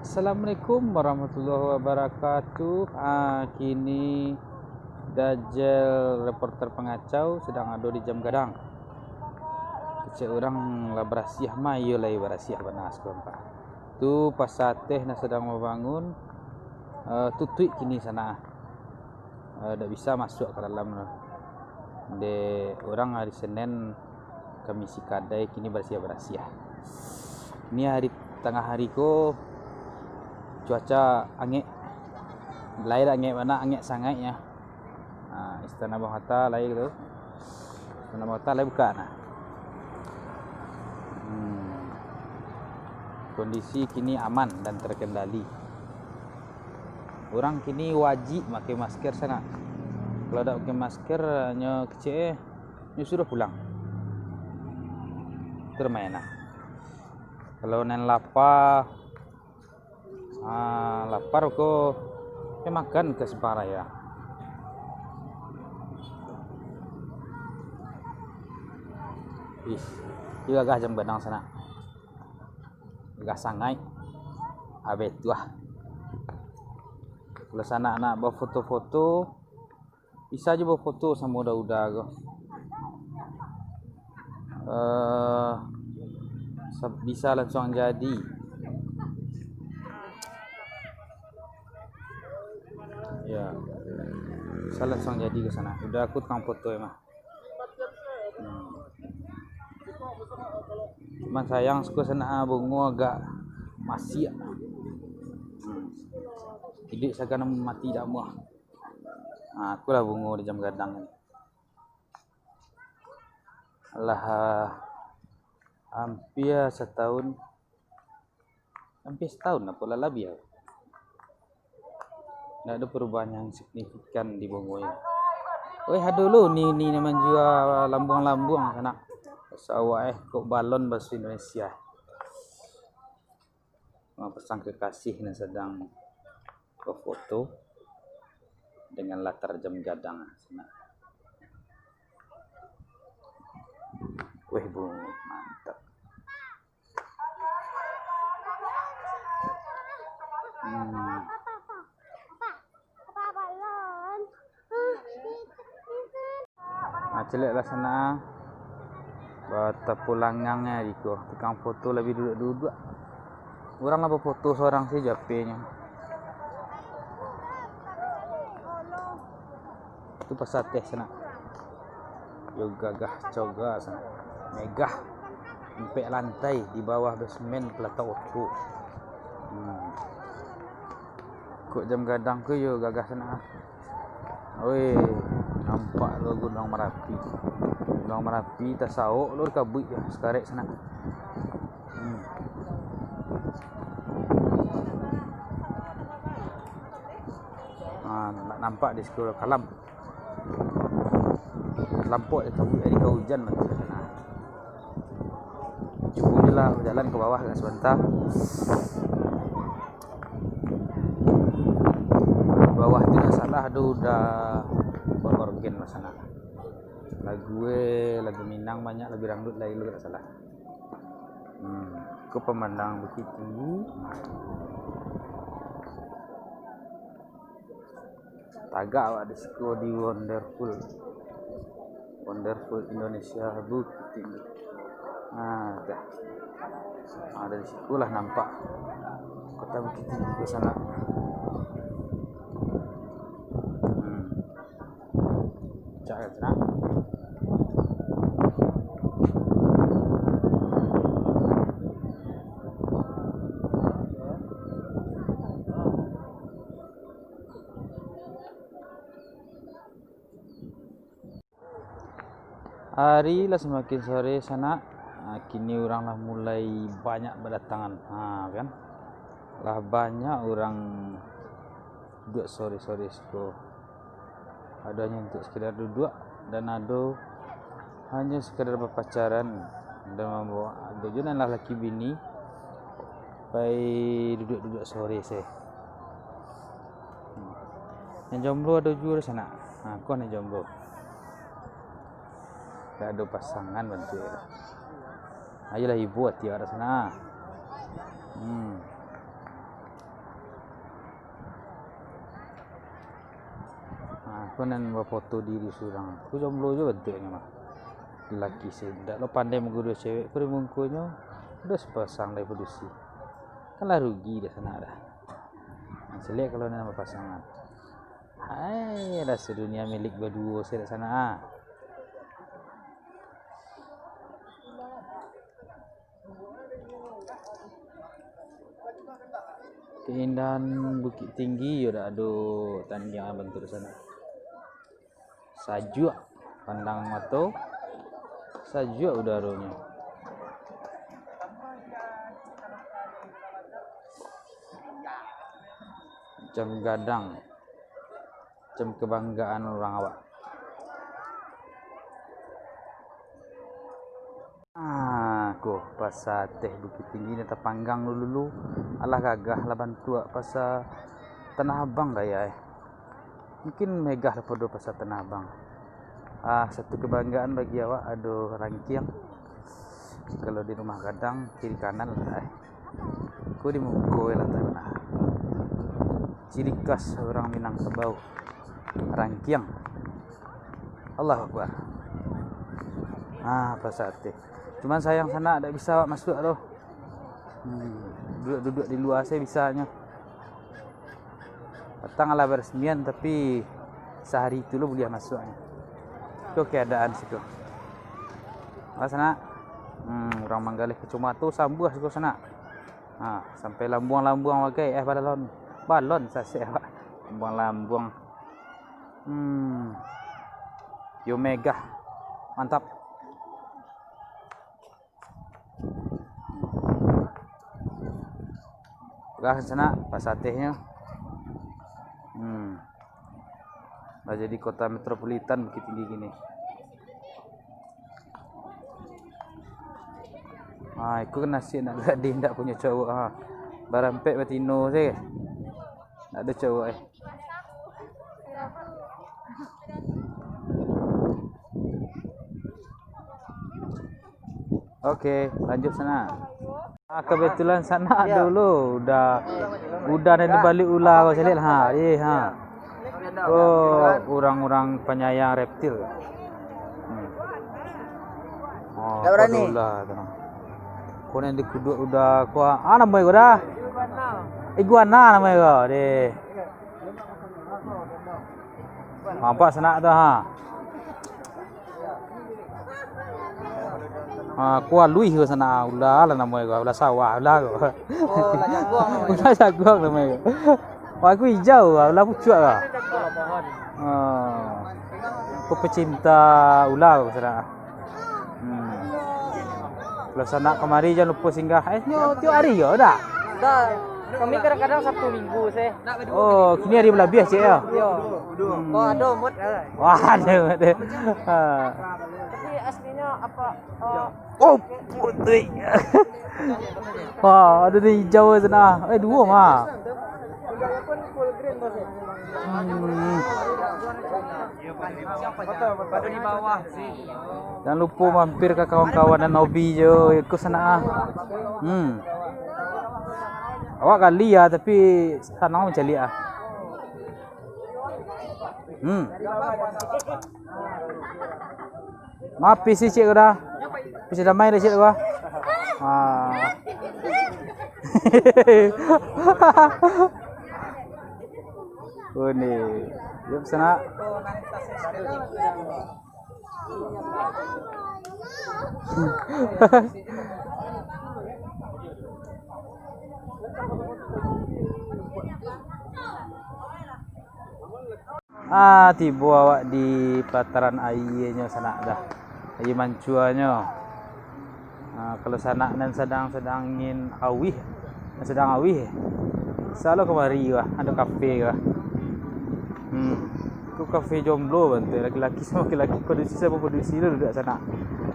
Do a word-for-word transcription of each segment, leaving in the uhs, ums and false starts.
Assalamualaikum warahmatullahi wabarakatuh. Ah, kini Dajjal reporter pangacau sadang ado di Jam Gadang. Kecek urang lah barasiah, ma iyo lai barasiah bana sakampa. Tu pasar ateh nan sadang babangun, eh, tutuik kini sanak. Eh, dak bisa masuak ka dalam tu. Dek urang hari Senen, Kamisi kadai kini barasiah-barasiah. Kini hari tangah hari ko cuaca angek. Lai dak angek bana, angek sangaiknyo. Ha, Istana Bang Hatta lai tu. Istana Bang Hatta lai buka nah. Hmm. Kondisi kini aman dan terkendali. Urang kini wajib makai masker sanak. Kalau dak pakai masker, nyo kecek eh, nyo suruh pulang. Itu lah main lah. Kalau nan lapa, ah, lapar ko, ya makan ka simpang raya. Ih, iyo gagah Jam Gadang sanak. Gagah sangaik. Abih tu ah. Kalau sanak nak bafoto-foto, bisa jo bafoto samo uda-uda ko. Eh, sa-, bisa lansuang jadi. Ya. Bisa lansuang jadi ka sanak. Uda aku tukang foto emang. Hmm. Cuman sayang siko sanak, ah, bungo agak masiak. Hmm. Iduik sagan mati dak muah. Ah, akulah bungo di Jam Gadang ni. Alah, ah, hampir satahun, hampir satahun apo lah labiah. Ndak ado perubahan yang signifikan di bungo ni. Weh, ado lo ni, ni nan manjua lambuang-lambuang sanak. Sawah eh, kok balon bahaso Indonesia. Mapasan kekasih nan sadang bafoto dengan latar Jam Gadang sanak. Weh, bungo, mantap. Hmm. Ah, caliak lah sanak. Batapulangangnyo iko. Tukang foto labiah duduak-duduak. Urang lah bafoto sorang sajo H P-nyo. Tu pasar ateh sanak. Yo gagah coga sanak. Megah. Ampek lantai, di bawah basement talatak oto. Hmm. Kok Jam Gadang ko yo gagah sanak. Oi, nampak lo Gunuang Marapi. Gunuang Marapi tasaok lo kabuik yo, sakarek sanak. Hmm. Ah, nak nampak di siko kalam. Lampok di kabuik, ari ka ujan mati lah sanak. Cubo je lah bajalan ka bawah agak sabanta. Bawah tu dak salah ado uda baorgen lah sanak. Lagu eh, lagu Minang banyak, lagu dangdut lai lo dak salah. Hmm, ko pamandang Bukittinggi. Tagak awak di siko di Wonderful. Wonderful Indonesia Bukittinggi. Ah, dah. Ah, dari siko lah nampak kota Bukittinggi ka sanak. Hmm. Cak ka sanak. Ari lah samakin sore sanak. Ah, kini urang lah mulai banyak badatangan. Ha, kan? Lah banyak urang duduak sore-sore siko. Ado hanyo untuak sakadar duduak, dan ado hanyo sakadar bapacaran, dan mambawa, ado juo nan lah laki bini pai duduak-duduak sore se. Nan jomblo ado juo sanak. Ha, ko nan jomblo. Dak ado pasangan bantuak e. Ayolah ibo ati awak sanak. Hmm. Ko nan bafoto diri surang. Ko jomblo juo bantuaknyo mah. Laki se, ndak lo pandai manggodo cewek, ko di mungkonyo udah sapasang dari padusi. Kan lah rugi dah sanak dah. Nah, caliak kalau nan bapasangan. Hai, rasa dunia milik baduo se dak sanak ah. Keindahan Bukittinggi yo dak ado tandiang bantuak sanak. Sajuak pandang mato, sajuak udaronyo. Macam gadang, macam kebanggaan urang awak. Ah, ko, Pasa Ateh Bukittinggi nan tapanggang dulu-dulu, alah gagah lah bantuak Pasa Tanah Abang gaya eh. Mungkin megah daripado Pasa Tanah Abang. Ah, satu kebanggaan bagi awak ado rangkiang. Kalau di rumah gadang, kiri kanan lah eh. Ko di muko lah tu nah. Ciri khas urang Minangkabau. Rangkiang. Allahu Akbar. Ah, Pasa Ateh. Cuman sayang sanak dak bisa awak masuak tu. Hmm, duduk-duduk di lua se bisanyo. Patang alah baresmian, tapi sahari tu lo buliah masuaknyo. Iko keadaan siko. Wah, sanak. Hmm, urang manggaleh kacamata sambuah siko sanak. Ha, sampai lambuang-lambuang bagai, eh, balon. Balon sasek, Pak. Lambuang-lambuang. Hmm. Yo megah. Mantap. Megah sanak, Pasa Atehnyo. Hmm. Lah jadi kota metropolitan Bukittinggi kini. Ha, iko kan nasib anak gadih ndak punyo cowok, ha. Barampek batino se. Ndak ado cowok, eh. Oke, lanjut sanak. Ah, kebetulan sanak dulu udah, udah dari balik ular ko caliak ha. Eh, ha. Oh, urang-urang panyayang reptil. Hmm. Oh, dak barani. Ular tu. Ko nan dikuduak udah ko, ah, namo ko dah? Iguana namo ko, deh. Nampak sanak tu, ha. Ha, kualui ko sanak, ulah lah namo ko, ulah sawah, ulah ko. Oh, ulah jaguang namo ko. Ulah jaguang namo ko. Wah, ko ijau, ulah pucuak ko. Ha. Ko pecinta ulah ko sanak. Hmm. Kalau sanak kamari, jan lupo singgah. Eh, nyo tiok ari yo, dak? Dak. Kami kadang-kadang Sabtu Minggu se. Oh, kini ari balabiah, cek, yo? Yo. Hmm. Oh, ado mut, eh. Wah, ado mut, eh. Ha. Tapi aslinyo apo, eh, Oh, putih. Wah, ado di ijau sanak. Eh, duo mah. Hmm. Jan lupo mampir ka kawan-kawan nan hobi jo, iko sanak ah. Hmm. Awak gali ah, tapi sanang mancaliak ah. Hmm. Maaf, pisi cik ko dah. Pisi damai dah cik ko. Ah. Oh, ni. Yuk, sanak. Ah, tibo awak di pelataran aienyo sanak dah. Aia mancuanyo. Ah, kalau sanak nan sadang, sadang ingin awih, nan sadang awih, bisa lo kamari wah, ado kafe wah. Hmm. Ko kafe jomblo bantuak, laki-laki samo laki-laki, padusi samo padusi lo duduak sanak.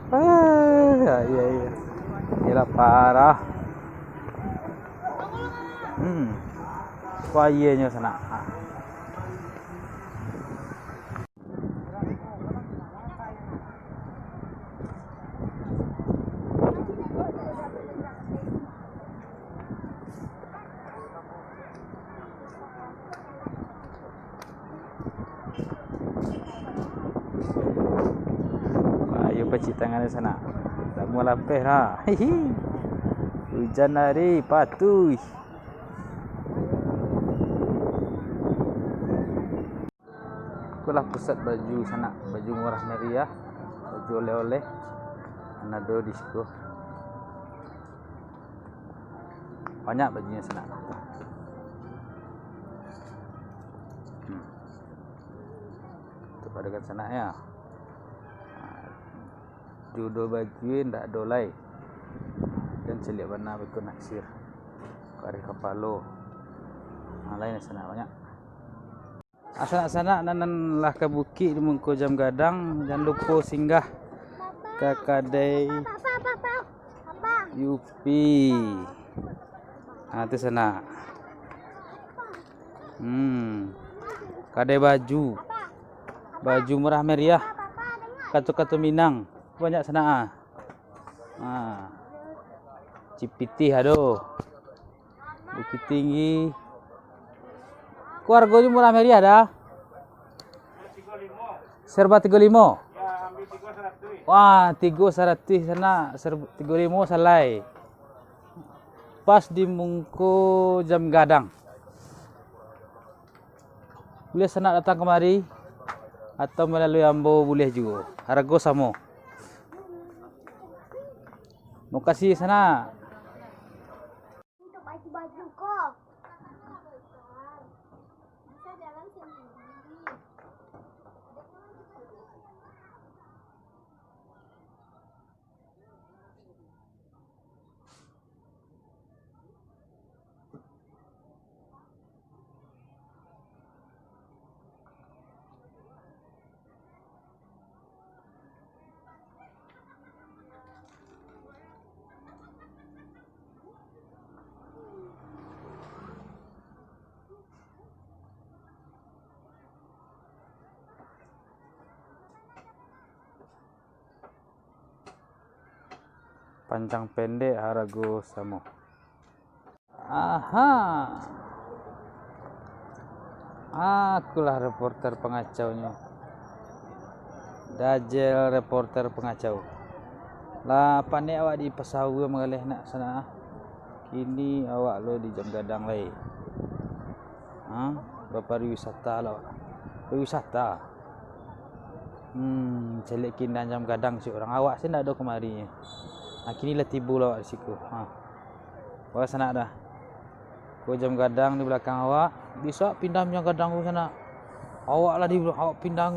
Ah, ya, ya, ya. Iyolah parah. Hmm. Ko aienyo sanak. Ah. Cuci tangan sanak. Dak mau lapeh lah. Hihi. Hujan hari patuh. Ikolah pusat baju sanak, baju murah meriah, baju oleh-oleh. Nan ado di siko. Banyak bajunyo sanak. Hmm. Tu padakan sanak ya. Ha, jodoh bajunyo ndak ado lai. Dan caliak bana beko naksir. Kareh kapalo. Ha, lain sanak banyak. Sanak-sanak nan, nan lah ka bukik di muko Jam Gadang, jan lupo singgah ka kadai Yupi. Ha, tu sanak. Hmm. Kadai baju. Baju murah meriah. Kato-kato Minang. Banyak sanak ah. Ha. Cipitih ado. Bukittinggi. Ko hargonyo murah meriah dah. Serba tigo limo. Wah, tigo saratuih sanak, serba tigo limo salai. Pas di muko Jam Gadang. Buliah sanak datang kamari, atau malalui ambo buliah juo. Hargo samo. Makasih sanak. Untuk baju-baju ko. Bisa jalan sendiri. Panjang pendek harago samo. Aha. Akulah reporter pangacaunyo. Dajel reporter pangacau. Lah pandek awak di Pasaua manggaleh nak sanak ah. Kini awak lo di Jam Gadang lai. Ha? Bapariwisata lah awak. Bapariwisata. Hmm, caliak keindahan Jam Gadang si urang. Awak se ndak ado kamari. Ha, kini lah tibo lah awak di siko. Ha. Wah, sanak dah. Ko Jam Gadang di balakang awak, bisa pindah Jam Gadang ko sanak. Awak lah di awak pindah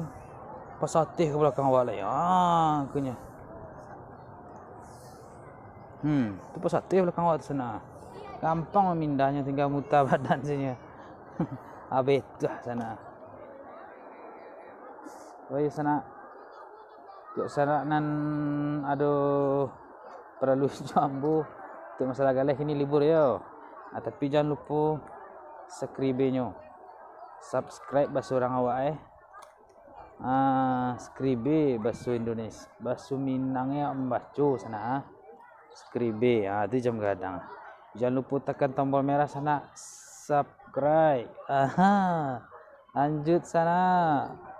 Pasateh ka balakang awak lai. Ha, konyo. Hmm, tu Pasateh balakang awak tu sanak. Gampang mamindahnyo, tingga muta badan sajo. Abih tu lah sanak. Oh iyo sanak. Untuak sanak nan ado paralu jo ambo, untuak masalah galeh kini libur yo. Ah, tapi jan lupo subscribe-nyo. Subscribe baso urang awak eh. Ah, skribe baso Indonesia, baso Minang yo mambaco sanak ah. Skribe, ah, tu Jam Gadang. Jan lupo takan tombol merah sanak, subscribe. Aha. Lanjut sanak.